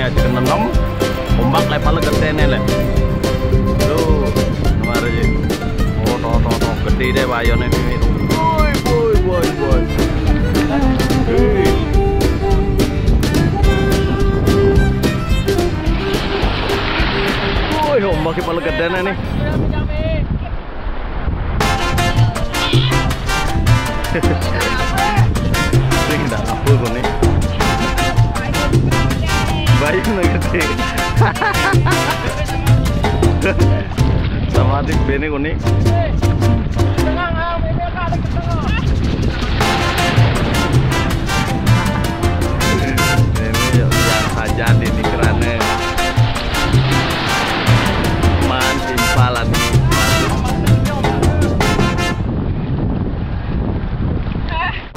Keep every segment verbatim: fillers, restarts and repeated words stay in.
Ya, jek nenem, ombak lek pale gedene lek. Lho, mari. Oh, to, to, to, gede deh bayone iki. Woi, woi, woi, woi. Wih. Woi, ombak iki pale gedene nih. Sing ndak apa kok nih. Bayu nang gede. Sama adik bene kok nih. Ini yuk, yang saja di pikirannya. Man, timpalan.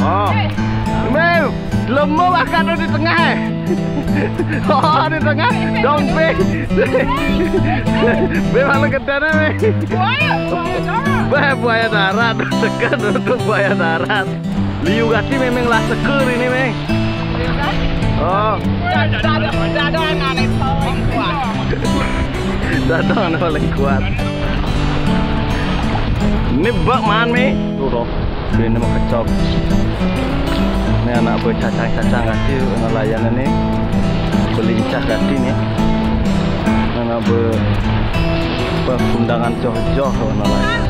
Oh, Mel, lemu bahkan di tengah, eh. Oh, di tengah, dong, Be. Be, malah gedana, Be. Buaya, buaya darat. Be, buaya darat. Tekan untuk buaya darat. Liu gati memang lah seger ini, Meng. Oh. Dada, dada, dada, aneh paling kuat. Dada aneh paling kuat. Ini bak man, Mi. Tuh, tuh. Ini mau kecok. Ini anak boy cacang-cacang gati, nelayan ini. Belincah gati nih. Anak boy, boy undangan joh-joh nelayan.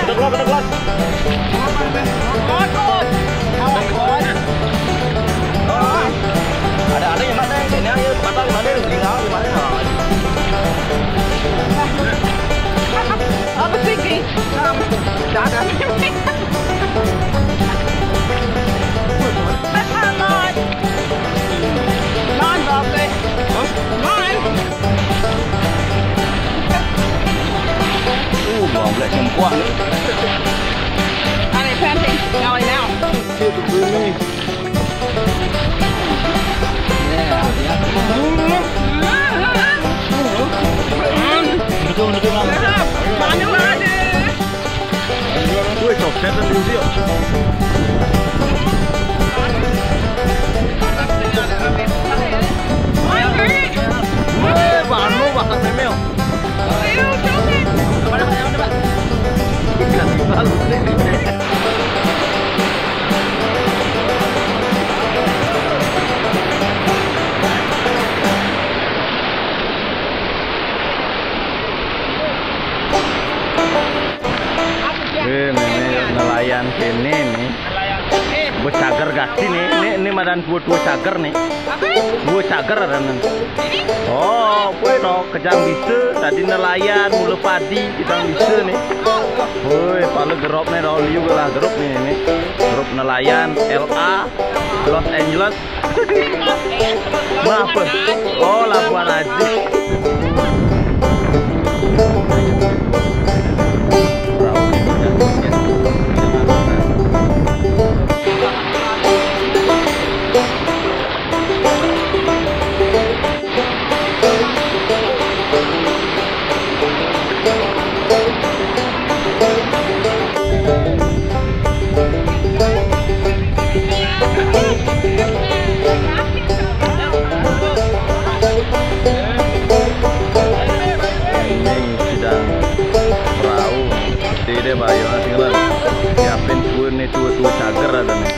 Keteklak, keteklak. Ada, ada yang mana? Ini yang mana? Tinggal di mana? Apa sih, Ki? Dadah. Come on. Come on, Bobby. Come on. Uh, gomblek sempoa ni. Are panting. Now, now. Mana ada? Woi, coklat dan dulu yuk. Woi, Banu, bakal memel. Ikan baru. Eh, ini nelayan kene nih. Becager gati nih. Ini, ini madan dua-dua cager nih. Dua cager ada nih. Oh, kue no, kejang bisa. Tadi nelayan, mula padi, kejang bisa nih. Woi, pala gerop nih, no, liu lah gerop nih, nih. Gerop nelayan, L A, Los Angeles. Maaf. Oh, Labuan Aji. Ini sidang perahu. Gede deh, Pak. Ayo, tinggal. Siapin dua nih, dua, dua cager ada nih.